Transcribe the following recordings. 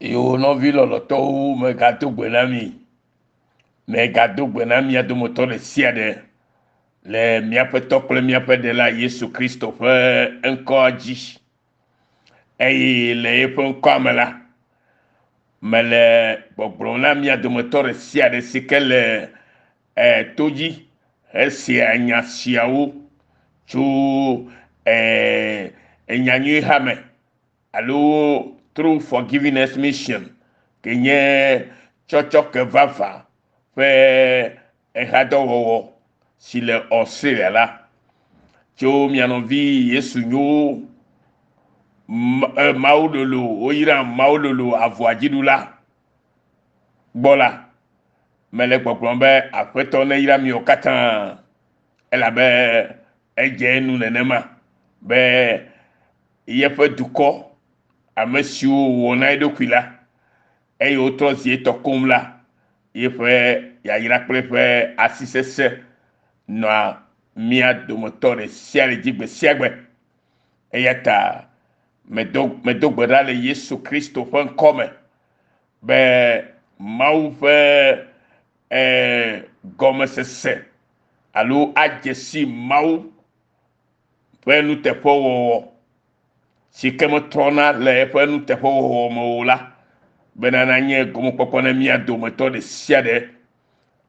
Yoo nɔvi lɔlɔtɔwo megado gbe na mi. Megado gbe na mia dometɔ ɖe sia ɖe le míaƒe tɔ kple míaƒe ɖela Yesu Kristo ƒe ŋkɔa dzi. Eye le eƒe ŋkɔa me la, mele gbɔgblɔm na mia dometɔ ɖe sia ɖe si ke le e, to dzi hesea nya siawo tso e, enyanyui hame alo True Forgiveness Mission ke nye tsɔtsɔke vavã ƒe ehadɔwɔwɔ si le Australia la tso mia nɔvi Yesu nyo Mawu lolo woyra Mawu lolo avɔa dziɖula gbɔ la mele gbɔgblɔm be Aƒetɔ neyra miwo katã elabe edze enu nenema be yeƒe dukɔ, ame siwo wòwɔ na eɖokui la, eye wotrɔ zi etɔ koŋ la, yeƒe yayra kple eƒe asi sesẽ nɔa mía dometɔ ɖe sia ɖe dzi gbe sia gbe. Eya ta medo, medo gbe ɖa le Yesu Kristo ƒe ŋkɔ me be Mawu ƒe e, gɔmesese alo adze si Mawu ƒe nuteƒewɔwɔ si ke metrɔna le eƒe nuteƒewɔwɔ me o la, bena nanye gomekpɔkpɔ na mía dometɔ ɖe sia ɖe,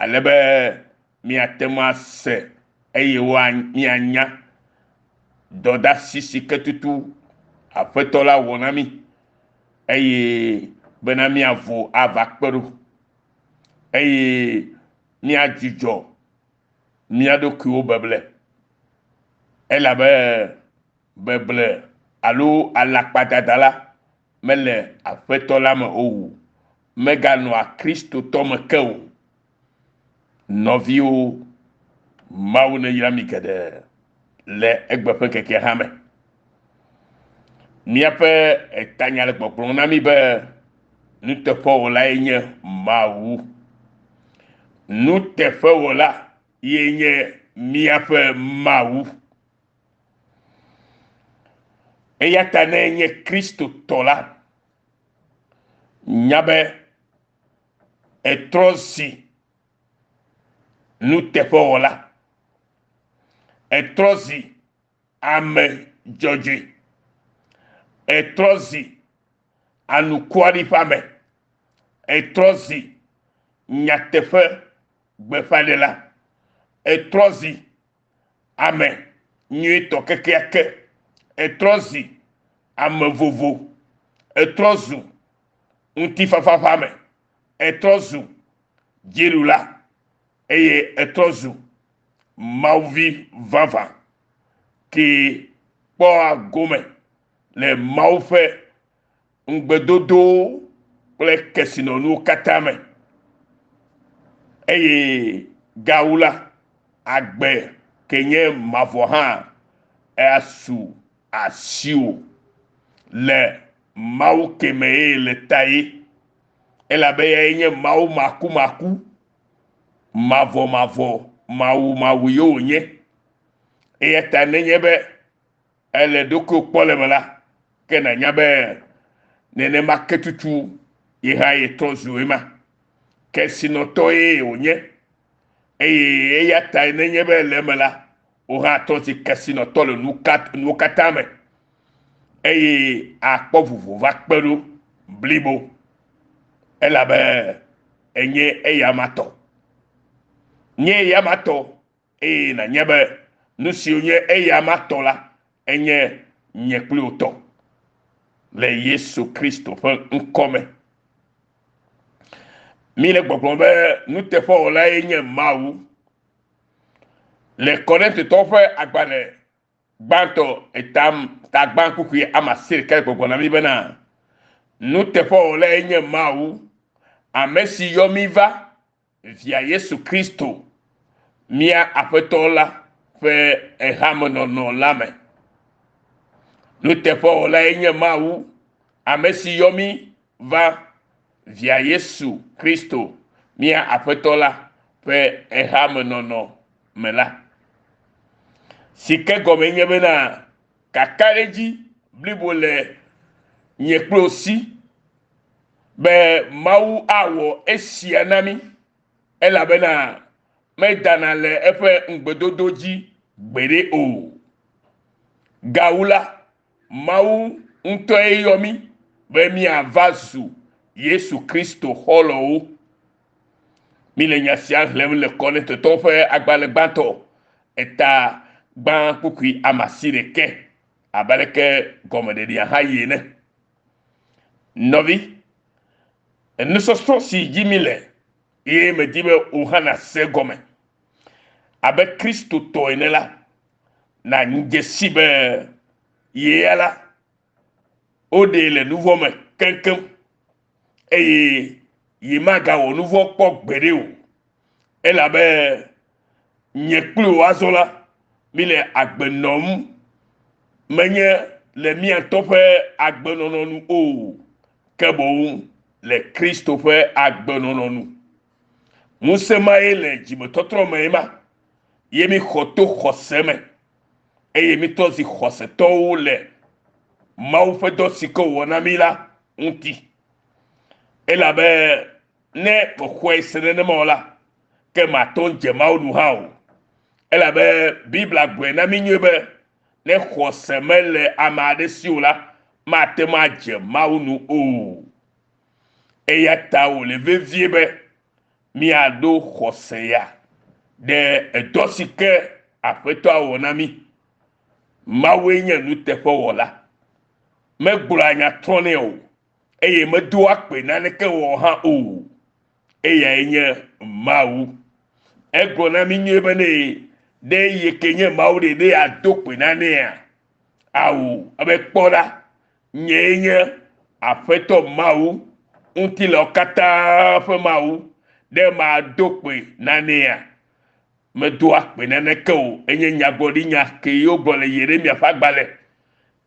ale be míate ŋu ase eye míanya dɔdasi si ke tutu Aƒetɔ la wɔ na mí, eye bena míavo ava kpe ɖo, eye míadzudzɔ mía ɖokuiwo beble. Elabe beble alo alakpadada la mele Aƒetɔ la me o. Meganɔa Kristotɔ me ke o. Nɔviwo, Mawu neyra mi geɖe le egbe ƒe ŋkekea hã me. Míaƒe etanya le gbɔgblɔm na mí be nuteƒewɔlae nye Mawu. Nuteƒewɔla ye nye míaƒe Mawu. Eya ta ne enye Kristotɔ la, nya be ètrɔ zi nuteƒewɔla, ètrɔ zi ame dzɔdzɔe, ètrɔ zi anukwari ƒe ame, ètrɔ zi nyateƒe gbeƒãɖela, ètrɔ zi ame nyuitɔ kekeake, ètrɔ zi ame vovo, ètrɔ zu ŋutifafa ƒe ame, ètrɔ zu dziɖula eye ètrɔ zu Mawuvi vavã ke kpɔa gome le Mawu ƒe ŋugbedodowo kple kesinɔnuwo katã me. Eye gawu la, agbe ke nye mavɔ hã asu asiwò le Mawu ke me eye le ta ye. Elabe eyae nye Mawu makumaku, mavɔmavɔ, mawumawu ye wònye. Eya ta nenye be ele ɖokuiwò kpɔ le eme la, ke nànya be nenema ke tutu ye hã yetrɔ zu ema. Kesinɔtɔ ye wònye eye eya tae nenye be ele eme la, wò hã trɔ zi kesinɔtɔ le nuwo katã me eye akpɔ vovo va kpe ɖo blibo elabe enye eyama tɔ. Nye eyama tɔ eye nànya be nu siwo nye eyama tɔ la enye nye kple wò tɔ le Yesu Kristo ƒe ŋkɔ me. Mi le gbɔgblɔm be nuteƒewɔlae nye Mawu. Le Korintotɔwo ƒe agbalẽ gbãtɔ etam tagbã kpukpui ame asieke le gbɔgblɔm na mi bena nuteƒewɔlae nye Mawu, ame si yɔ mi va Via Yesu Kristo, mía Aƒetɔ la ƒe ehamenɔnɔ la me. Nuteƒewɔlae nye Mawu, ame si yɔ mí va Via Yesu Kristo, mía Aƒetɔ la ƒe ehamenɔnɔ me la. Si ke gɔme nye bena kakaɖedzi blibo le nye kple wò si. Be Mawu awɔ esia na mí, elabena medana le eƒe ŋugbedodo dzi gbeɖe o. Gawu la, Mawu ŋutɔe yɔ mí be míava zu Yesu Kristo xɔlɔ̃wo. Míle nya sia xlẽm le Korintotɔwo ƒe agbalẽ gbãtɔ eta gbã kpukpui ame asiɖekɛ abe aleke gɔmeɖeɖea hã yi ene. Nɔvi, nusɔsrɔ̃ si dzi míle ye medi be wò hã nàse egɔme. Abe Kristotɔ ene la, nàdze sii be ye ya la, woɖee le nu vɔ̃ me keŋkeŋ eye yemagawɔ nu vɔ̃ kpɔ gbeɖe o. Elabe nye kpli wò azɔ la, míle agbe nɔm menye le mía ŋutɔ ƒe agbenɔnɔ nu o, ke boŋ le Kristo ƒe agbenɔnɔ nu. Ŋusẽ mae le dzimetɔtrɔ me ma, ye míxɔ to xɔse me, eye mítrɔ zi xɔsetɔwo le Mawu ƒe dɔ si ke wòwɔ na mí la ŋuti. Elabe Ne mexɔe se nenema o la, ke mate ŋu dze Mawu nu hã o. Elabe Biblia gblɔe na mí nyuie be, ne xɔse mele ame aɖe si o la, mate ŋu adze Mawu nu o. Eya ta wòle vevie be míaɖo xɔse ya ɖe edɔ si ke Aƒetɔa wɔ na mí. Mawue nye nuteƒewɔla. Megblɔa nya trɔnɛ o. eye medoa kpe naneke wɔ hã o. Eyae nye Mawu. Egblɔ na mí nyuie be ne ɖe ye ke nye Mawu ɖe ɖe yeado kpe nanea? Ao, ebe kpɔ ɖa, nyee nye Aƒetɔ Mawu, ŋutilãwo katã ƒe Mawu, ɖe mado kpe nanea? Medoa kpe naneke o. Enye nyagblɔɖinya ke ye wogblɔ le Yeremya ƒe agbalẽ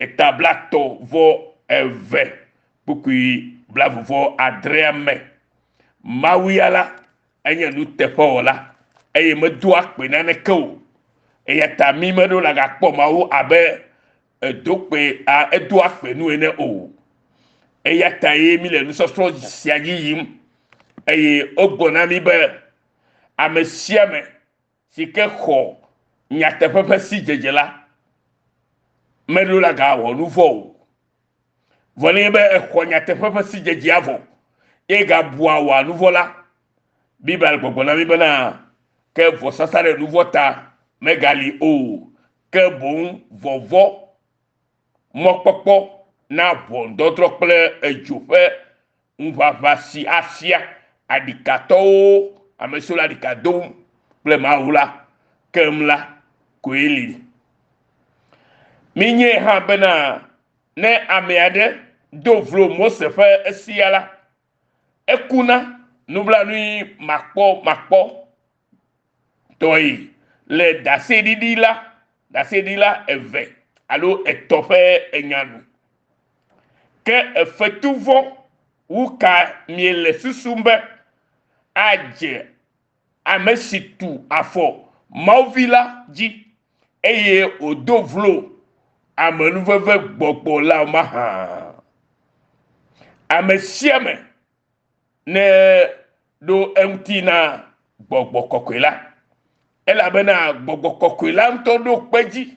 eta blatɔ̃ vɔ eve kpukpui blaeve vɔ adrea me. Mawu ya la, enye nuteƒewɔla eye medoa kpe naneke o. Eya ta mí meɖo la gakpɔ Mawu abe edo kpe, a, edoa kpe nu ene o. Eya ta ye mí le nusɔsrɔ̃ sia dzi yim eye wogblɔ na mí be Ame sia ame si ke xɔ nyateƒe ƒe sidzedze la, meɖo la gawɔ nu vɔ̃ o. Vɔ nenye be exɔ nyateƒe ƒe sidzedzea vɔ eye gabua wɔa nu vɔ̃ la, Biblia le gbɔgblɔm na mí bena ke vɔsasa ɖe nu vɔ̃ ta megali o, ke boŋ vɔvɔ̃ mɔkpɔkpɔ na ʋɔnudɔdrɔ̃ kple edzo ƒe ŋuʋaʋã si afia aɖikatɔwo, ame siwo le aɖika dom kple Mawu la keŋ la koe li. Míenyae hã bena ne ame aɖe do vlo Mose ƒe sea la, ekuna nublanui makpɔmakpɔ tɔe le ɖaseɖiɖi la, ɖaseɖila eve alo etɔ̃ ƒe enya nu. Ke efetu vɔ̃ wu ka miele susum be adze ame si tu afɔ Mawu Vi la dzi eye wòdo vlo amenuveve gbɔgbɔ la mahã? Ame sia ame ne ɖo eŋuti na gbɔgbɔ kɔkɔe la, elabena gbɔgbɔ kɔkɔe la ŋutɔ ɖo kpe dzi,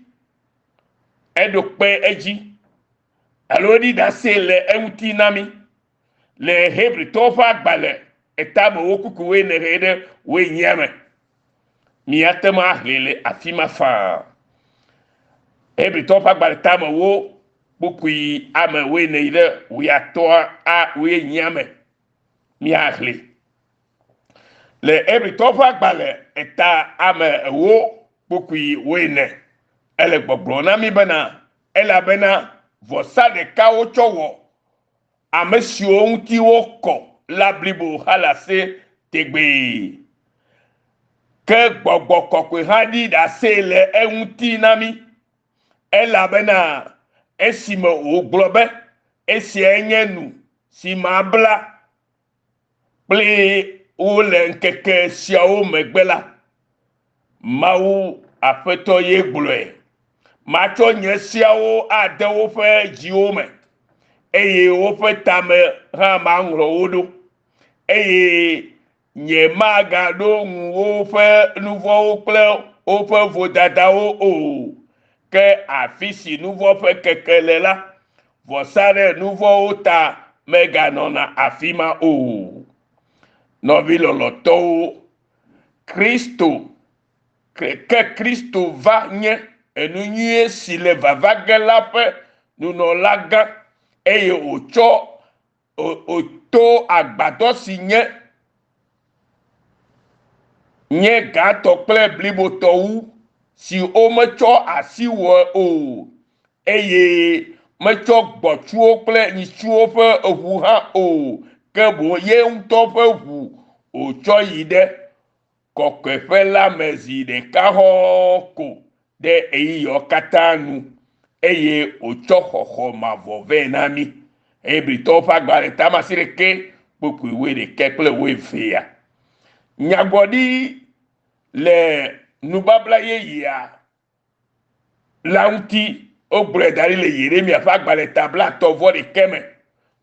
eɖo kpe edzi alo eɖi ɖase le eŋuti na mí le Hebritɔwo ƒe agbalẽ etame wo kuku woene he ɖe woenyia me. Miate ŋu ahlẽ le afi ma faa. Hebritɔwo ƒe agbalẽ tame wo kpukpui ame woene yi ɖe wuiatɔ̃a a wuienyia me. Miahlẽ. Le Hebritɔwo ƒe agbalẽ eta ame ewo kpukpui woene, ele gbɔgblɔ na mí bena, elabena vɔsa ɖeka wotsɔ wɔ ame siwo ŋuti wokɔ la blibo halase tegbee. Ke gbɔgbɔ kɔkɔe hã ɖi ɖase le eŋuti na mí, elabena esime wògblɔ be, Esiae nye nu si mabla kpli wo le ŋkeke siawo megbe la, Mawu Aƒetɔ ye gblɔe. Matsɔ nye seawo ade woƒe dziwo me, eye woƒe tame hã maŋlɔ wo ɖo, eye nyemagaɖo ŋu woƒe nu vɔ̃wo kple woƒe vodadawo o. Ke afi si nu vɔ̃ ƒe keke le la, vɔsa ɖe nu vɔ̃wo ta meganɔna afi ma o. Nɔvi lɔlɔ̃tɔwo, Kristo Ke Kristo va nye enu nyuie si le vava ge la ƒe nunɔlagã, eye wòtsɔ wòto agbadɔ si nye nye gãtɔ kple blibotɔ wu, si wometsɔ asi wɔe o, eye metsɔ gbɔ̃tsuwo kple nyitsuwo ƒe ʋu hã o, ke boŋ ye ŋutɔ ƒe ʋu wòtsɔ yi ɖe kɔkɔeƒe la me zi ɖeka hɔ̃ɔ ko ɖe ɣeyiɣiawo katã nu, eye wòtsɔ xɔxɔ mavɔ vɛ na mí. Hebritɔwo ƒe agbalẽ ta asieke kpukpui wuiɖekɛ kple wuievea. Nyagblɔɖi le nubabla yeyea la ŋuti wogblɔe da ɖi le Yeremia ƒe agbalẽ ta blaetɔ̃ vɔ ɖekɛ me,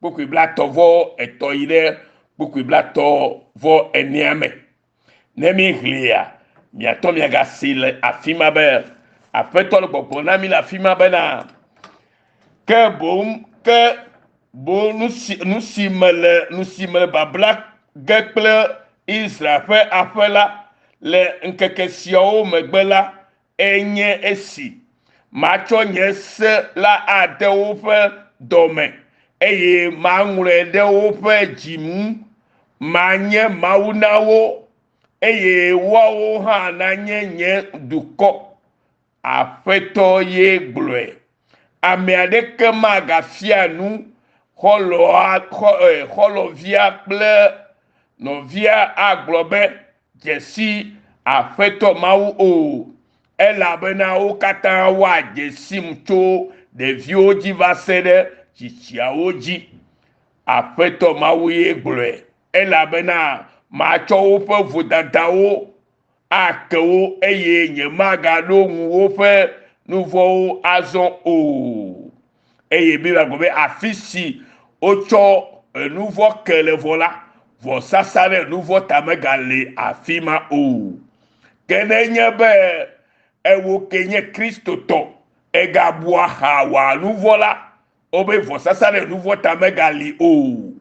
kpukpui blaetɔ̃ vɔ etɔ̃ yi ɖe kpukpui blaetɔ̃ vɔ enea me. Ne míexlẽa, miatɔ miagasi le afi ma be Aƒetɔ le gbɔgblɔm na mí le afi ma bena, ke boŋ ke boŋ nu si nu si mele nu si mele babla ge kple Israel ƒe aƒe la le ŋkeke siawo megbe la enye esi, Matsɔ nye se la ade woƒe dɔme, eye maŋlɔe ɖe woƒe dzi ŋu. Manye Mawu na wo, eye woawo hã nanye nye dukɔ. Aƒetɔ ye gblɔe. Ame aɖeke magafia nu xɔlɔ̃a xɔ e xɔlɔ̃via kple nɔvia agblɔ be, Dze si Aƒetɔ Mawu o, elabena wo katã woadze sim tso ɖeviwo dzi va se ɖe tsitsiawo dzi. Aƒetɔ Mawu ye gblɔe, elabena matsɔ woƒe vodadawo ake wo eye nyemagaɖo ŋu woƒe nu vɔ̃wo azɔ o. Eye Biblia gblɔ be afi si wotsɔ nu vɔ̃ ke le vɔ la, vɔsasa ɖe nu vɔ̃ ta megale afi ma o. Ke nenye be ewo ke nye Kristotɔ egabua xa wɔa nu vɔ̃ la, wobe vɔsasa ɖe nu vɔ̃ ta megali o.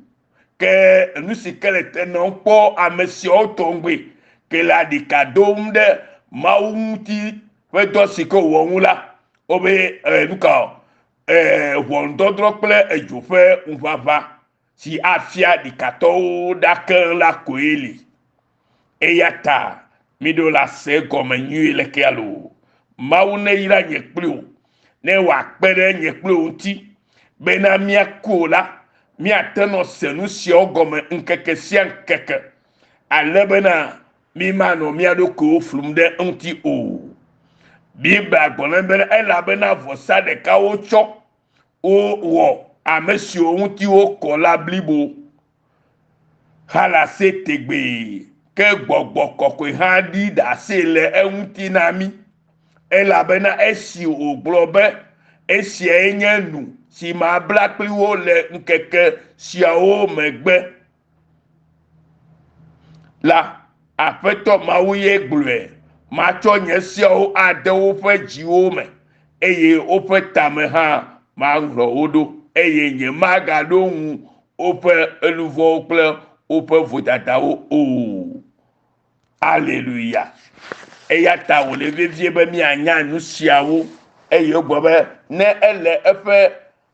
Ke nu si ke le te nɔm kpɔ ame siawo tɔgbe ke le aɖika dom ɖe Mawu ŋuti ƒe dɔ si ke wòwɔ ŋu la, wobe e, nu ka e, ʋɔnudɔdrɔ̃ kple edzo ƒe ŋuʋaʋã si afia ɖikatɔwo ɖa keŋ la koe li. Eya ta miɖo la se egɔme nyuie leke loo. Mawu neyra nye kpli wò, ne wòakpe ɖe nye kpli wò ŋuti bena míaku o la, míate nɔ se nu siawo gɔme ŋkeke sia ŋkeke, ale bena mímanɔ mía ɖokuiwo flum ɖe eŋuti o. Biblia gblɔ na mí bena elabena vɔsa ɖeka wotsɔ wowɔ ame siwo ŋuti wokɔ la blibo halase tegbee. Ke gbɔgbɔ kɔkɔe hã ɖi ɖase le eŋuti na mí, elabena esi wògblɔ be, Esiae nye nu si mabla kpli wo le ŋkeke siawo megbe la, Aƒetɔ Mawu ye gblɔe, matsɔ nye seawo ade woƒe dziwo me, eye woƒe tame hã maŋlɔ wo ɖo, eye nyemagaɖo ŋu woƒe nu vɔ̃wo kple woƒe vodadawo o. Aleluya. Eya ta wòle vevie be míanya nu siawo eye wogblɔ be ne ele eƒe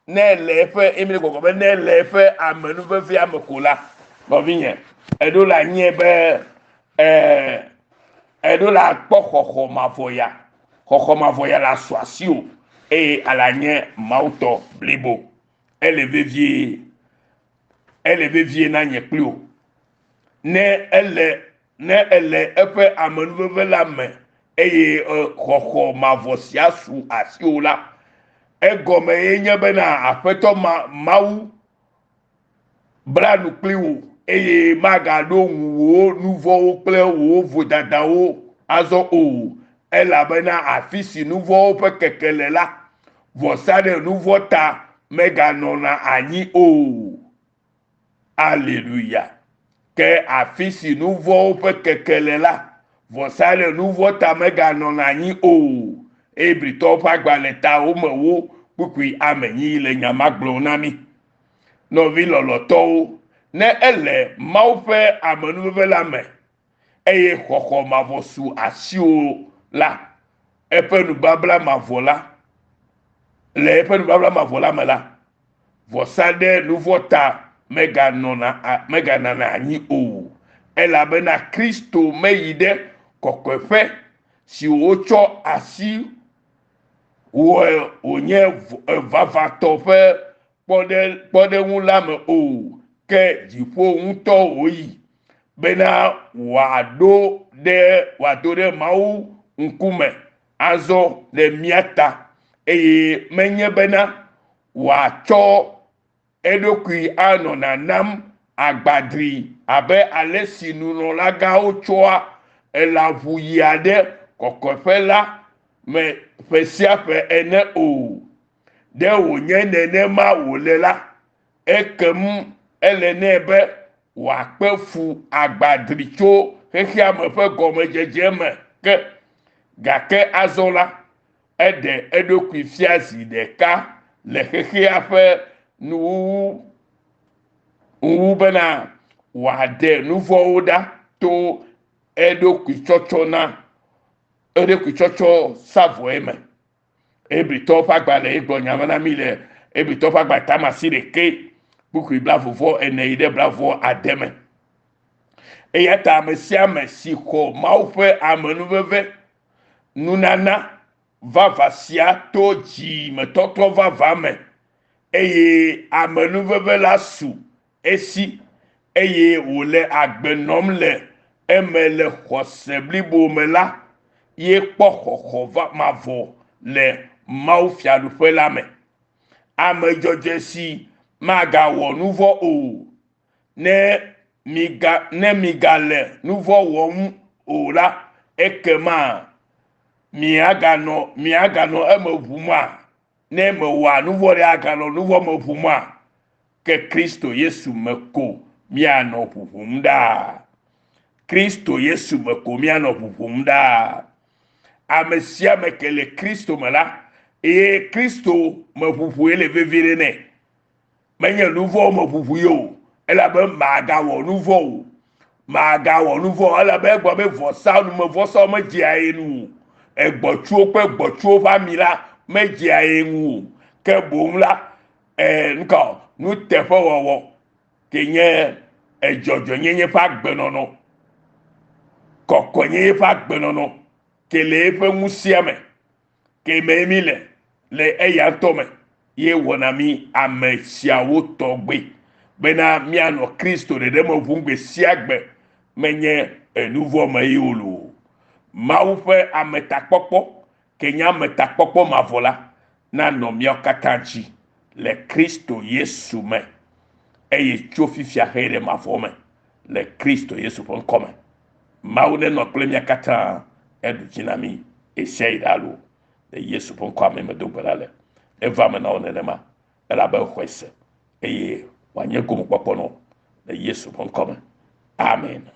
ne ele eƒe emile gbɔgbɔ be ne ele eƒe amenuvevea me ko la, nɔvinye, eɖo la nye be ɛɛ eɖo la kpɔ xɔxɔ mavɔ ya. Xɔxɔ mavɔ ya la su asiwò eye ala nye Mawu tɔ blibo. Ele vevie. Ele vevie na nye kpli wò. Ne ele ne ele eƒe amenuveve la me eye xɔxɔ mavɔ sia su asiwò la, egɔme ye nye bena Aƒetɔ ma Mawu bla nu kpli wò eye magaɖo ŋu wò nu vɔ̃wo kple wò vodadawo azɔ o, elabena afi si nu vɔ̃wo ƒe keke le la, vɔsa ɖe nu vɔ̃ ta. meganɔna anyi o. Aleluya. Ke afi si nu vɔ̃wo ƒe keke le la, vɔsa ɖe nu vɔ̃ ta meganɔna anyi o. Hebritɔwo ƒe agbalẽ ta wo me wo kpukpui ame nyi le nya ma gblɔm na mí. Nɔvi lɔlɔ̃tɔwo, ne ele Mawu ƒe amenuveve la me eye xɔxɔ mavɔ su asiwò la, eƒe nubabla mavɔ la, le eƒe nubabla mavɔ la me la, vɔsa ɖe nuvɔ̃ ta meganɔna meganana anyi o, elabena Kristo meyi ɖe kɔkɔeƒe si wotsɔ asi wɔe wònye vavãtɔ ƒe kpɔɖeŋu la me o, ke dziƒo ŋutɔ wòyi, bena wòaɖo ɖe wòado ɖe Mawu ŋkume azɔ ɖe mía ta, eye menye bena wòatsɔ eɖokui anɔ nanam agbadri abe ale si nunɔlagãwo tsɔa elãʋu yia ɖe kɔkɔeƒe la me ƒe sia ƒe ene o. Ɖe wònye nenema wòle la, ekem ele nɛ be wòakpe fu agbadri tso xexeame ƒe gɔmedzedze me ke. Gake azɔ la, eɖe eɖokui fia zi ɖeka le xexea ƒe nuwuwu ŋu bena wòaɖe nuvɔ̃wo ɖa to eɖokui tsɔtsɔ na eɖokui tsɔtsɔ sa vɔe me. Hebritɔwo ƒe agbalẽ ye gblɔ nya ma na mí le Hebritɔwo ƒe agbalẽ tame asiɖekɛ kpukpui blaeve-vɔ-ene yi ɖe blaeve-vɔ-ade me. Eya ta ame sia ame si xɔ Mawu ƒe amenuveve nunana vavã sia to dzimetɔtrɔ vavã me eye amenuveve la su esi eye wòle agbe nɔm le eme le xɔse blibo me la, ye kpɔ xɔxɔ mavɔ le Mawu fiaɖuƒe la me. Ame dzɔdzɔe si magawɔ nuvɔ̃ o, ne miga ne migale nuvɔ̃ wɔm o la, ekema miaganɔ miaganɔ eme ʋuma? Ne mewɔa nuvɔ̃ ɖe aganɔ nuvɔ̃ me ʋuma? Ke Kristo Yesu me ko míanɔ ʋuʋum ɖaa. Kristo Yesu me ko míanɔ ʋuʋum ɖaa. Ame sia ame ke le Kristo me la, eye Kristo me ʋuʋue le vevie ɖe nɛ. Menye nuvɔ̃ me ʋuʋu ye o, elabe magawɔ nuvɔ̃ o. Magawɔ nuvɔ̃ o, elabe egblɔ be vɔsa numevɔsawo medzea ye ŋu o. Egbɔtsuwo kple gbɔtsuwo ƒe ami la medzea ye ŋu o. Ke boŋ la, e, nuka o, nuteƒewɔwɔ ke nye edzɔdzɔenyenye ƒe agbenɔnɔ, kɔkɔenyenye ƒe agbenɔnɔ ke le eƒe ŋusẽa me. Ke mee mí le le eya ŋutɔ me ye wɔna mí ame siawo tɔgbe bena míanɔ Kristo ɖeɖe me ʋum gbe sia gbe, menye enuvɔ̃ me ye o loo. Mawu ƒe ametakpɔkpɔ, ke nye ametakpɔkpɔ mavɔ la, nanɔ míawo katã dzi le Kristo Yesu me, eye tso fifia hee ɖe mavɔ me le Kristo Yesu ƒe ŋkɔ me. Mawu nenɔ kple mía katã, eɖu dzi na mí ɣesiaɣi ɖaa loo. Le Yesu ƒe ŋkɔa me medo gbe ɖa le. Eva eme na wò nenema, elabe exɔe se eye wòanye gomekpɔkpɔ na wò le Yesu ƒe ŋkɔ me. Amen.